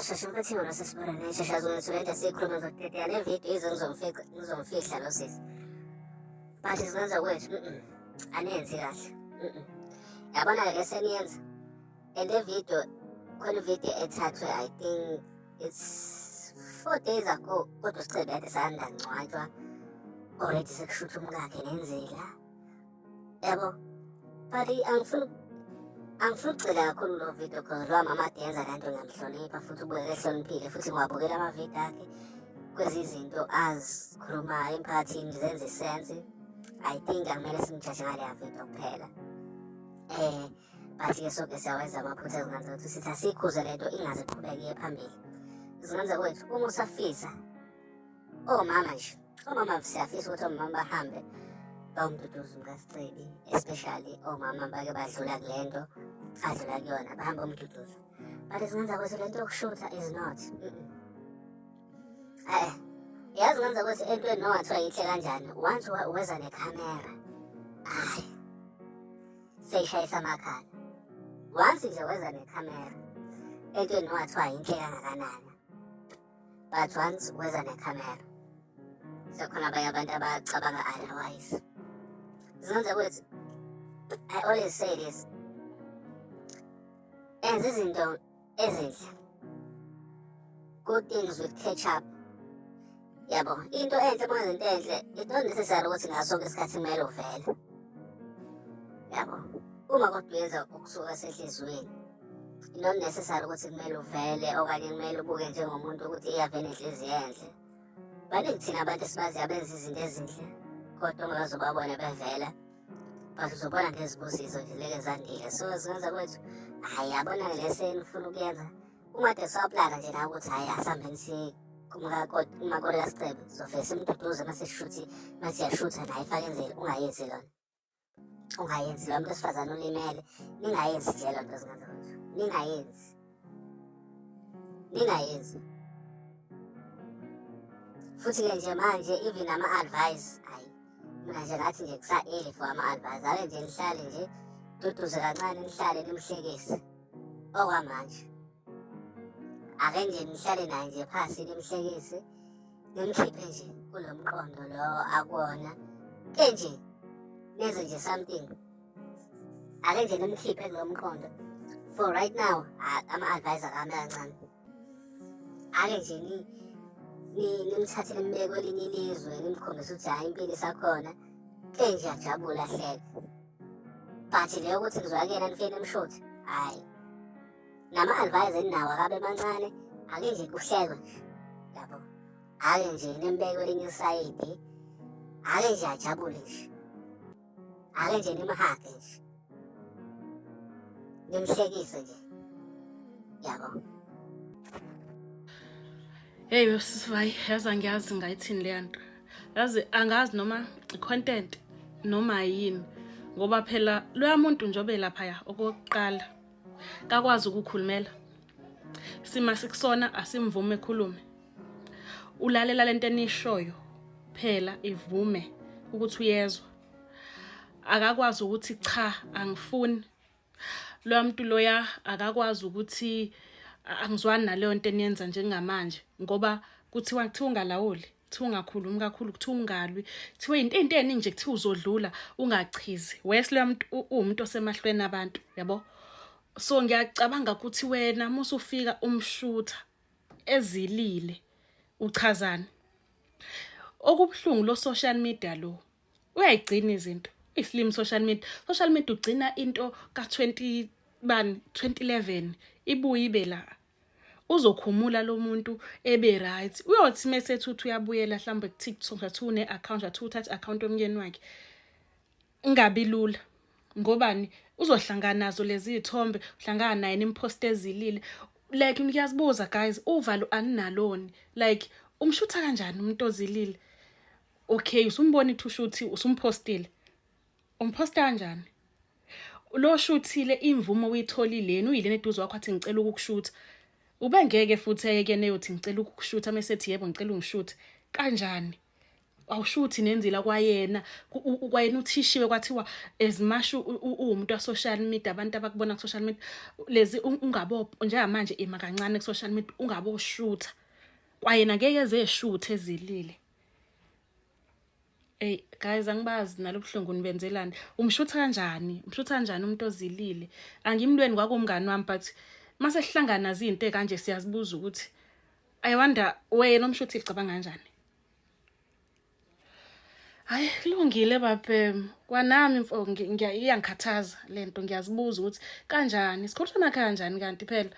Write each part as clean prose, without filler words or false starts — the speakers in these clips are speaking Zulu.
Sheshe ukuthi wena sesibona neshesha zona sikhuluma ngizokudedela le video ize ngizomfihla lo sisi. But zingenza kwethu anenzi kahle. Yabona-ke le seniyenza and le video khona ivideo ethathwe I think it's 4 days ago, kodwa uSicebi kade sanda ngcwatshwa already, sekushutha umkakhe nenzila yabo. But angifuni ukugxila kakhulu kulo video because lo mama ade yenza le nto ngiyamhlonipha futhi ubukeka ehloniphile, futhi ngiwabukela amavidiyo akhe kwezizinto azikhulumayo emphakathini zenza i-sense. I think akumele simjaje ngaleya video kuphela, but-ke sonke siyawenza amaphutha ezingenza ukuthi sithi asiyikhuze lento ingaze iqhubeke iye phambili. Zingenza kwethu uma usafisa omama nje, omama siyafisa ukuthi omama bahambe bawumduduzo umkaSicebi, especially omama bake badlula kule nto adlula kuyona, bahambe umduduzo. But zingenza kwethu lento yokushutha is not yazi ngenza ukuthi entweni noma kuthiwa yinhle kanjani, once weza nekhamera, hayi, seyishayisa amakhala. Once nje weza nekhamera entweni noma kuthiwa yinhle kangakanani, but once weza nekhamera sekhona abanye abantu abacabanga otherwise. Zingenza ukuthi I always say this: enza izinto ezinhle, good things will catch up, yabo. Into enhle, uma into enhle, it not necessary ukuthi ngaso sonke isikhathi kumele uvele, yabo. Uma kodwa uyenza ukusuka sehliziyweni, not necessary ukuthi kumele uvele okanye kumele ubuke njengomuntu ukuthi iyave nenhliziyo enhle. Baningi thina abantu esibaziyo abenza izinto ezinhle kodwa ungazobabona bevela, but uzobona ngezibusiso nje leke zandile. So zingenza kwethu, hhayi, yabona lesi enifuna ukuyenza, uma de saplana nje nawe ukuthi hhayi, asihambeni siye kumakoti kaSicebi, sofike simduduze mase sishuthi, mase siyashutha naye ifake enzele. Ungayenzi lona, ungayenzi lo muntu wesifazane ulimele. Ningayenzi nje loo nto, zingenza kwethu, ningayenzi, ningayenzi. Futhi-ke nje manje even ama-advice, hhayi, mina nje ngathi nje kusa-early for ama-advice. Ake nje nihlale nje duduze kancane, nihlale nimhlekise okwamanje. Ake nje nihlale naye nje phasi, nimhlekise, nimkhiphe nje kulo mqondo lo akuwona. Ke nje nenze nje something, ake nje nimkhiphe kulo mqondo. For right now ama-advice akame kancane. Ake nje nimthathe nimbeke kwelinye ilizwe, nimkhombise ukuthi hhayi, impilo isakhona. Ke nje ajabule, ahleke. But leyo ukuthi nizoya kuyena nifike nimshuthe, hhayi, nama-advice eninawo akabe mancane. Ake nje kuhlekwe nje, yabo. Ake nje nimbeke kwelinye isayidi, ake nje ajabule nje, ake nje nimhage nje, nimhlekise nje, yabo. Hey sisivayi, yazi angiyazi ngayithini leya nto. Yazi angazi noma i-content noma yini, ngoba phela loya muntu njobe laphaya okokuqala kakwazi ukukhulumela. Sima sikusona asimvume ekhulume. Ulalela lento enishoyo phela ivume ukuthi uyezwa. Akakwazi ukuthi cha, angifuni. Loya muntu loya akakwazi ukuthi angizwani naleyo nto eniyenza njengamanje, ngoba kuthiwa ungalawuli, kuthiwa ungakhulumi kakhulu, kuthiwa ungalwi, kuthiwa into eningi nje, kuthiwa uzodlula ungachizi. Wes loya muntu uwumuntu osemahlweni abantu, yabo. So ngiyacabanga ukuthi wena musufika umshutha ezilile, uchazani? Okubuhlungu, lo social media lo uyayigcina izinto islim. Social media, social media ugcina into ka-20 bani, 2011, ibuye ibe la. Uzokhumula lo muntu ebe right, uyothi mese uthi uyabuyela mhlawumbe ku-TikTok, athi une-account, athi uthathe i-account yomyeni wakhe, ingabi lula. Ngobani? Uzohlangana nazo lezi iy'thombe, uhlangana naye nimphoste ezilile. Like ngiyazibuza guys, uvalo aninaloni? Like umshutha kanjani umuntu ozilile? Okay, usumbona ithi ushuthi usumphostile, umphosta kanjani lo shuthile? Imvumo uyitholile yena? Uyilena eduze wakho athi ngicela ukukushutha? Ubengeke futhi eyekene eyothi ngicela ukukushutha mesethi yebo ngicela ungishuthe. Kanjani? Awushuthi nenzila kwayena kwayena uthishiwe kwathiwa as much uwumuntu wa social media, abantu abakubona ku social media lezi ungabo njengamanje ima kancane ku social media, ungaboshutha kwayena ngeke ezeshuthe ezilile. Ey guys, angibazi nalobuhlungu nibenzelani. Umshutha kanjani? Umshutha kanjani umuntu ozilile? Angimlweni, kwakumngani wami, but mase sihlangana izinto kanje siyazibuza ukuthi I wonder wena umshuthi icabanga kanjani. Hayi, kulungile babhem, kwanami mfo iyangikhathaza lento, ngiyazibuza ukuthi kanjani sikhuluma kanjani kanti phela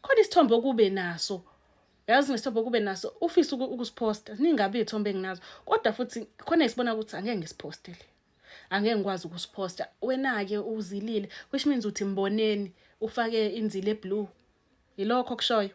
khona isithombe okube naso, yazi nesithombe okube naso ufisa ukusiphosta, ningabi iy'thombe enginazo, kodwa futhi khona isibona ukuthi angeke ngisiphostele, angeke ngikwazi ukusiphosta. Wena-ke uzilile, which means uthi mboneni ufake inzilo eblue, yilokho okushoyo.